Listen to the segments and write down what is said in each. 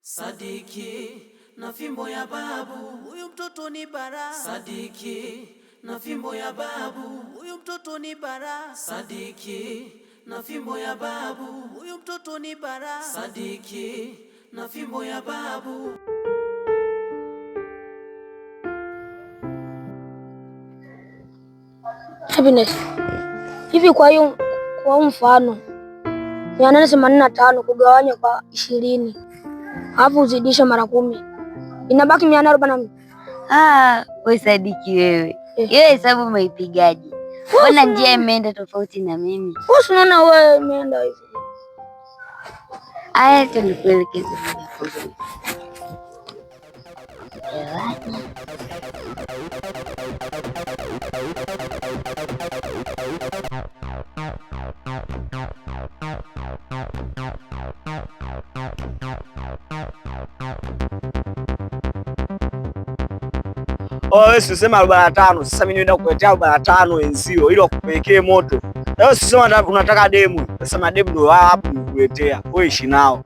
Sadiki na fimbo ya babu, huyu mtoto ni bara. Sadiki na fimbo ya babu, huyu mtoto ni bara. Sadiki na fimbo ya babu, huyu mtoto ni bara. Sadiki na fimbo ya babu. Happiness. Hivi kwa hiyo kwa mfano 885 kugawanya kwa 20 alafu uzidishe mara 10 inabaki 842. Ah, we Sadiki wewe. Hiyo hesabu umeipigaje? Mbona njia imeenda tofauti na mimi? Wewe unaona wewe imeenda hivi. Aya, nikuelekeze moja kwa moja. Oh, wewe si usema 45. Sasa mimi nienda kukuletea 45 wenzio ili wakupelekee moto. Wewe si usema unataka demu. Sasa mademu ndio hapo nikuletea. Wewe ishi nao.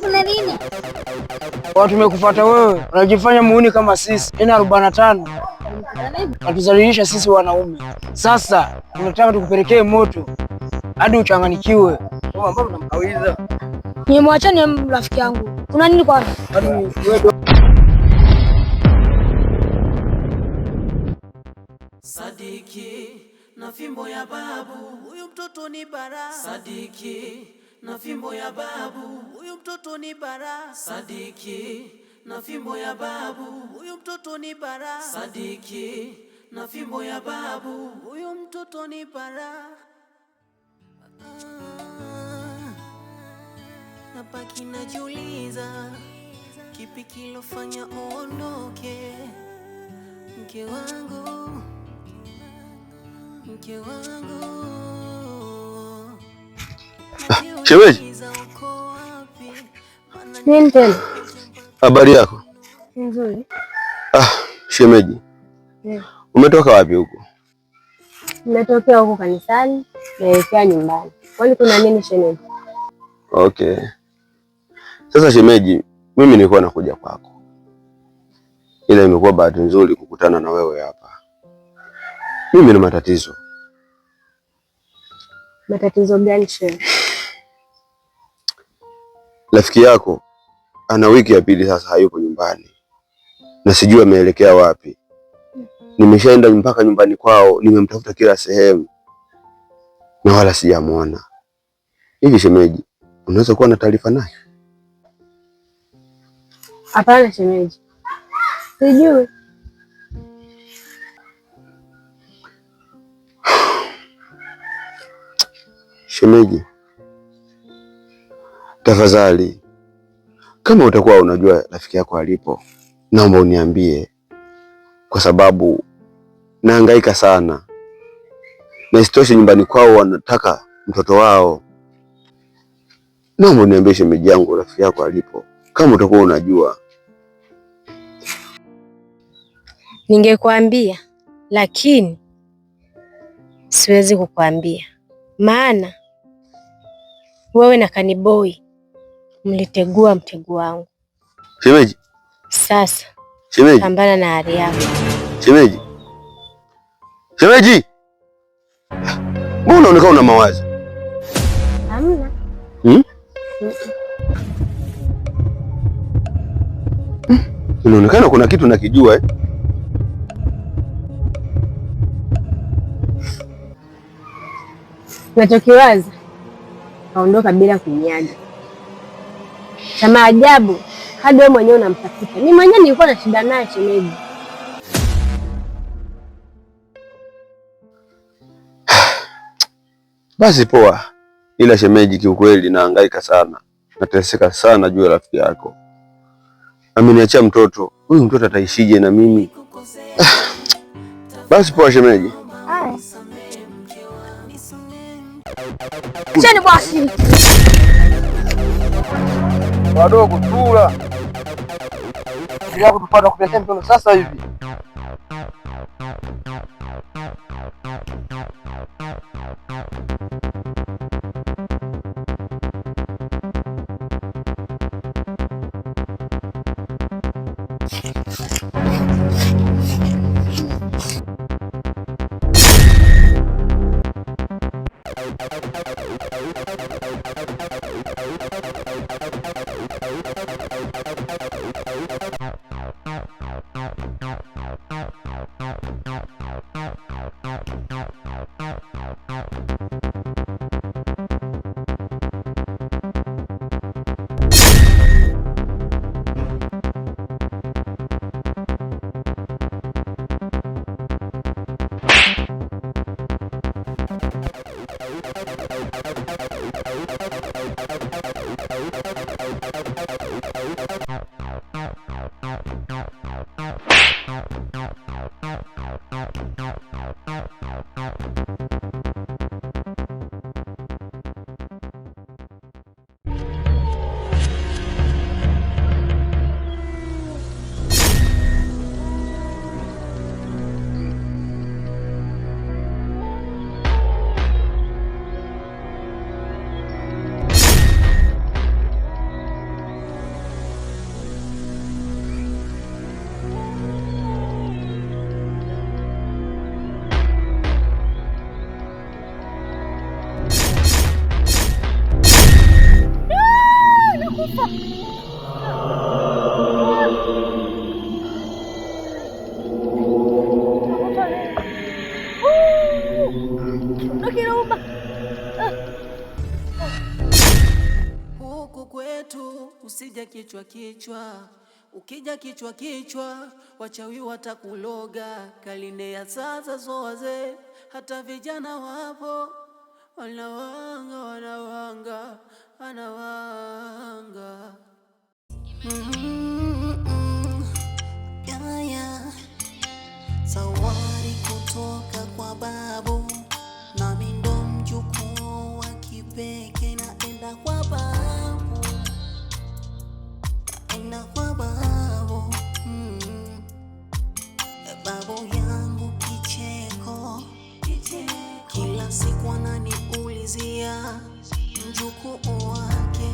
Kuna nini? Watu tumekufuata wewe, unajifanya muuni kama sisi. Ina 45. Natuzalilisha sisi wanaume. Sasa tunataka tukupelekee moto hadi uchanganikiwe. Nimwachane rafiki yangu. Kuna nini kwani? Sadiki na fimbo ya babu, huyu mtoto ni bara. Sadiki na fimbo ya babu, huyu mtoto ni bara. Sadiki na fimbo ya babu, huyu mtoto ni bara. Sadiki na fimbo ya babu, huyu mtoto ni bara. Nabaki najiuliza, kipi kilofanya uondoke, mke wangu, mke wangu. Shemeji, Nini tena? Habari yako? Nzuri. Ah, shemeji. Yeah. Umetoka wapi huko? Nimetokea huko kanisani naelekea nyumbani. Kwani kuna nini shemeji? Okay. Sasa shemeji, mimi nilikuwa nakuja kwako, ila imekuwa bahati nzuri kukutana na wewe hapa. Mimi na matatizo. Matatizo gani shemeji? Rafiki yako ana wiki ya pili sasa hayupo nyumbani na sijui ameelekea wapi. Nimeshaenda mpaka nyumbani kwao, nimemtafuta kila sehemu na wala sijamuona. Hivi shemeji, unaweza kuwa na taarifa naye? Hapana shemeji, sijui. Shemeji, tafadhali, kama utakuwa unajua rafiki yako alipo, naomba uniambie, kwa sababu nahangaika sana, na isitoshe nyumbani kwao wanataka mtoto wao. Naomba uniambie shemeji yangu, rafiki yako alipo, kama utakuwa unajua. Ningekwambia lakini siwezi kukwambia, maana wewe na Kaniboi mlitegua mtego wangu. Shemeji, sasa shemeji, pambana na hali yako. Shemeji, shemeji, mbona unaonekana una mawazo? Hamna. Hmm? Inaonekana kuna kitu nakijua eh? Nachokiwaza kaondoka bila kuniaga. Cha maajabu hadi wewe mwenyewe unamtafuta. Mimi mwenyewe nilikuwa na shida naye shemeji. Basi poa, ila shemeji, kiukweli nahangaika sana, nateseka sana juu ya rafiki yako. Ameniachia mtoto huyu, mtoto ataishije na mimi? Basi poa shemeji. Cheni basi. Wadogo tula. Bila kutupata kupelekea mtoto sasa hivi. Inauma. Huku kwetu usija kichwa kichwa, ukija kichwa kichwa wachawi watakuloga. Karine ya sasa so wazee, hata vijana wapo wanawanga, wanawanga, wanawanga. Yeah, yeah. Zawadi kutoka kwa babu, nami ndo mjukuu wa kipekee, naenda kwa babu, naenda kwa babu. Babu yangu kicheko, kila siku ananiulizia mjukuu wake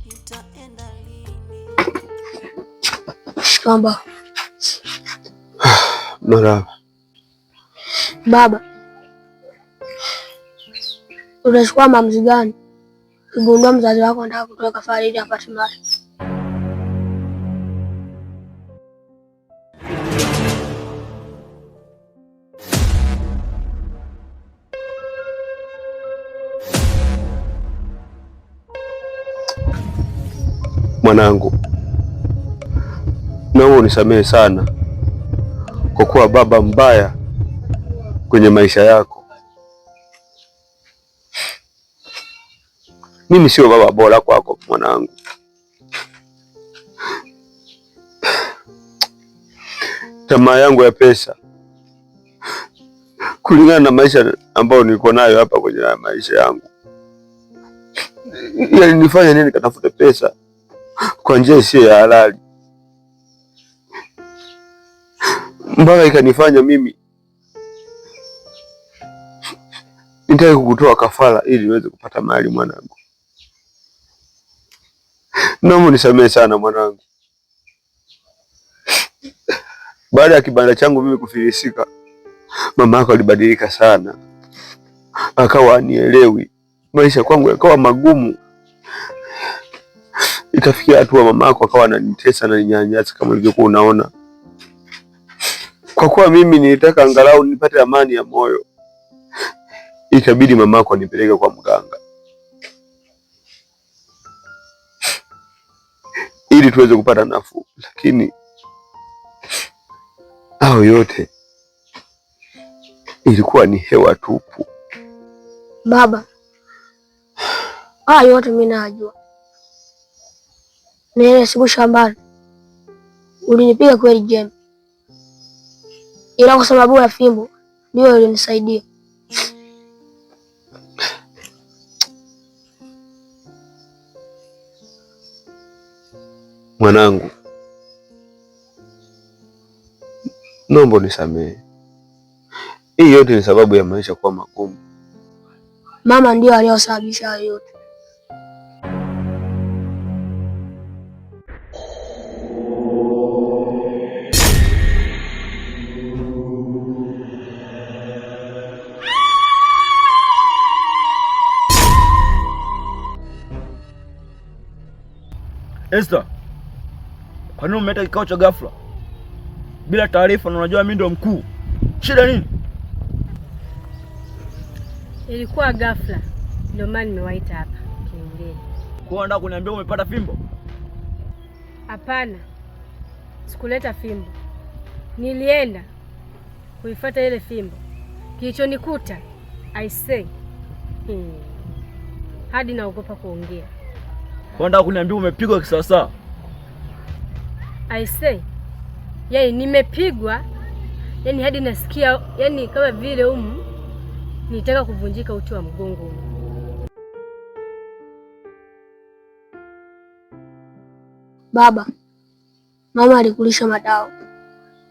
nitaenda lini. Shikamoo. Marahaba. Baba, utachukua maamuzi gani ukigundua mzazi wako anataka kutoa kafara ili apate mali? Mwanangu, naomba unisamehe sana kwa kuwa baba mbaya kwenye maisha yako. Mimi sio baba bora kwako mwanangu. Tamaa yangu ya pesa kulingana na maisha ambayo niko nayo hapa kwenye maisha yangu yalinifanya nini nikatafute pesa kwa njia isiyo ya halali, mpaka ikanifanya mimi nitake kukutoa kafara ili niweze kupata mali. Mwanangu, naomba unisamehe sana mwanangu. Baada ya kibanda changu mimi kufilisika, mama yako alibadilika sana, akawa anielewi, maisha kwangu yakawa magumu. Ikafikia hatua mama yako akawa ananitesa na ninyanyasa kama ulivyokuwa unaona. Kwa kuwa mimi nilitaka angalau nipate amani ya moyo, ikabidi mama yako anipeleke kwa mganga ili tuweze kupata nafuu, lakini hayo yote ilikuwa ni hewa tupu. Baba, haya yote mimi najua. Na ile siku shambani ulinipiga kweli jembe, ila kwa sababu ya fimbo ndio ilinisaidia. Mwanangu, naomba unisamehe. Hii yote ni sababu ya maisha kuwa magumu. Mama ndio aliyosababisha hayo yote. Esther, kwa nini umeleta kikao cha ghafla bila taarifa, na unajua mimi ndo mkuu? Shida nini? Ilikuwa ghafla, ndio maana nimewaita hapa tuongee. Kwa unataka kuniambia umepata fimbo? Hapana, sikuleta fimbo, nilienda kuifuata ile fimbo. Kilichonikuta I say, hadi naogopa kuongea. Kwa unataka kuniambia umepigwa kisawasawa? I say, yani nimepigwa, yani hadi nasikia yani kama vile humu nitaka kuvunjika uti wa mgongo humu. Baba, mama alikulisha madawa,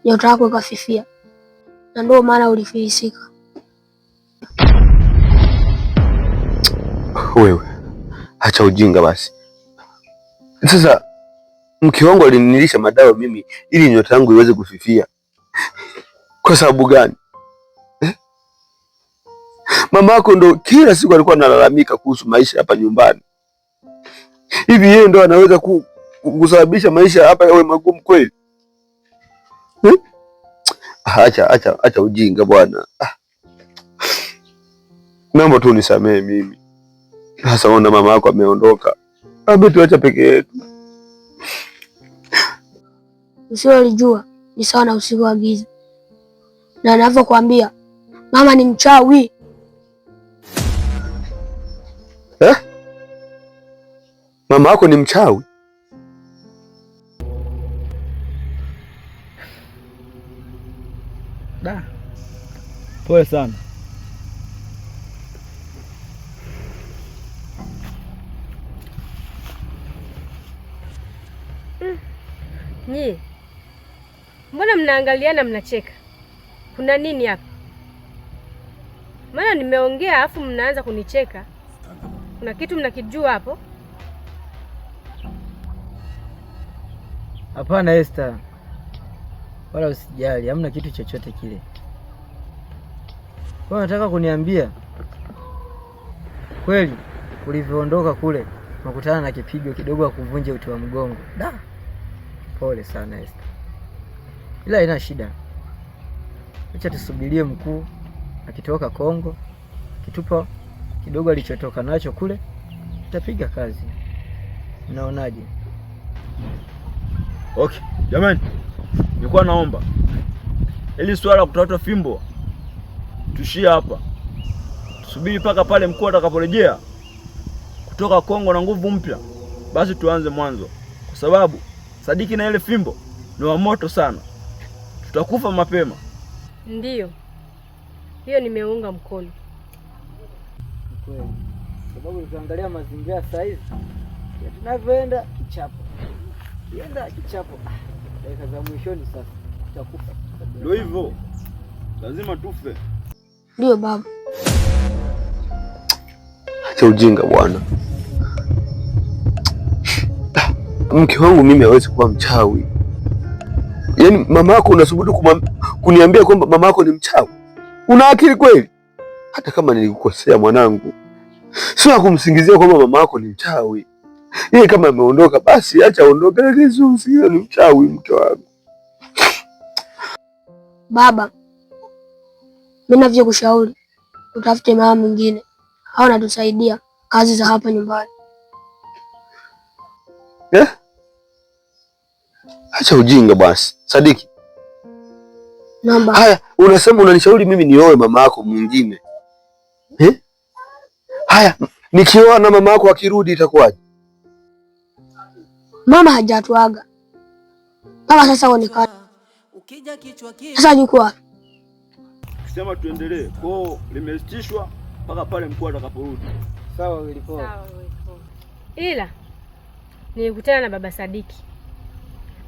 nyota yako ikafifia, na ndio maana ulifilisika. Wewe acha ujinga basi. Sasa mke wangu alinilisha madawa mimi ili nyota yangu iweze kufifia. Kwa sababu gani eh? Mama yako ndo kila siku alikuwa analalamika kuhusu maisha hapa nyumbani. Hivi yeye ndo anaweza kusababisha maisha hapa yawe magumu kweli eh? Acha, acha, acha ujinga bwana. Ah. Naomba tu unisamehe mimi. Sasa ona mama yako ameondoka, ametuacha peke yetu. Usilolijua ni sawa na usiku wa giza, na anavyokuambia mama ni mchawi. Eh? Mama yako ni mchawi? Da, pole sana. Nyie mbona mnaangaliana mnacheka? Kuna nini hapa? Maana nimeongea afu mnaanza kunicheka. Kuna kitu mnakijua hapo? Hapana Esther, wala usijali, hamna kitu chochote kile. Kwa nataka kuniambia kweli, ulivyoondoka kule umekutana na kipigo kidogo kuvunja uti wa mgongo? Da, pole sana Esther, ila haina shida, acha tusubirie mkuu akitoka Kongo, kitupa kidogo alichotoka nacho kule, tutapiga kazi. Mnaonaje? Okay, jamani, nilikuwa naomba ili swala la kutafuta fimbo tushie hapa, tusubiri mpaka pale mkuu atakaporejea kutoka Kongo na nguvu mpya, basi tuanze mwanzo, kwa sababu Sadiki na ile fimbo ni wa moto sana, tutakufa mapema. Ndiyo, hiyo nimeunga mkono. Kweli, sababu ukiangalia mazingira sasa hivi tunavyoenda kichapo, kienda kichapo, dakika za mwishoni sasa tutakufa. Ndio hivyo, lazima tufe. Ndiyo baba. Acha ujinga bwana. Mke wangu mimi hawezi kuwa mchawi. Yaani mama yako unasubutu kuniambia kwamba mama yako ni mchawi? Una akili kweli? Hata kama nilikukosea mwanangu, sio kumsingizia kwamba mama yako ni mchawi. Yeye kama ameondoka basi acha aondoke, lakini sio msingizia ni mchawi mke wangu. Baba, mimi navyokushauri utafute mama mwingine au natusaidia kazi za hapa nyumbani. Eh? Acha ujinga basi, Sadiki. Naomba. Haya, unasema unanishauri mimi nioe mama yako mwingine eh? Haya, nikioa na mama yako akirudi itakuwaje? Mama hajatuaga mpaka sasa onekana. Sasa yuko wapi? Sema tuendelee kwao, limesitishwa mpaka pale mkuu atakaporudi. Sawa Wilipol. Sawa Wilipol. Ila nilikutana na baba Sadiki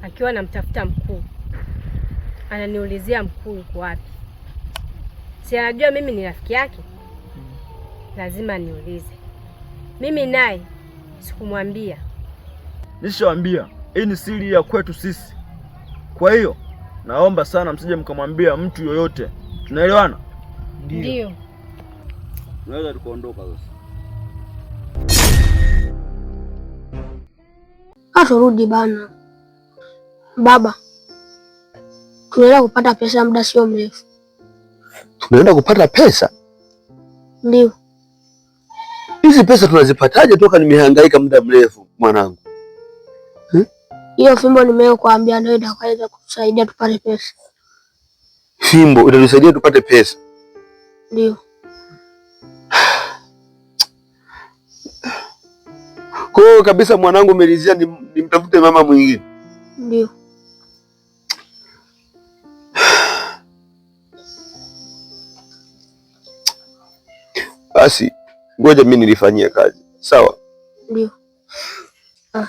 akiwa anamtafuta mkuu, ananiulizia mkuu yuko wapi. Si anajua mimi ni rafiki yake, lazima niulize. Mimi naye sikumwambia. Nishawambia hii ni siri ya kwetu sisi, kwa hiyo naomba sana msije mkamwambia mtu yoyote. Tunaelewana? Ndio. Tunaweza tukaondoka sasa. Haturudi bana. Baba, tunaenda kupata pesa muda sio mrefu. Tunaenda kupata pesa? Ndio. Hizi pesa tunazipataje toka nimehangaika muda mrefu mwanangu? Hiyo fimbo nimeyokuambia ndio itakayoweza kutusaidia tupate pesa. Fimbo itatusaidia tupate pesa? Ndio. Kwa hiyo kabisa mwanangu, umelizia nimtafute mama mwingine? Ndio. Basi ngoja mimi nilifanyia kazi, sawa? Ndio. Ah.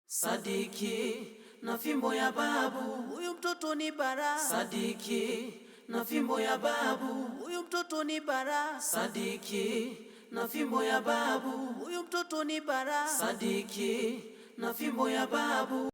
Sadiki na fimbo ya babu, huyu mtoto ni bara. Sadiki na fimbo ya babu, huyu mtoto ni bara. Sadiki na fimbo ya babu, huyu mtoto ni bara. Sadiki na fimbo ya babu.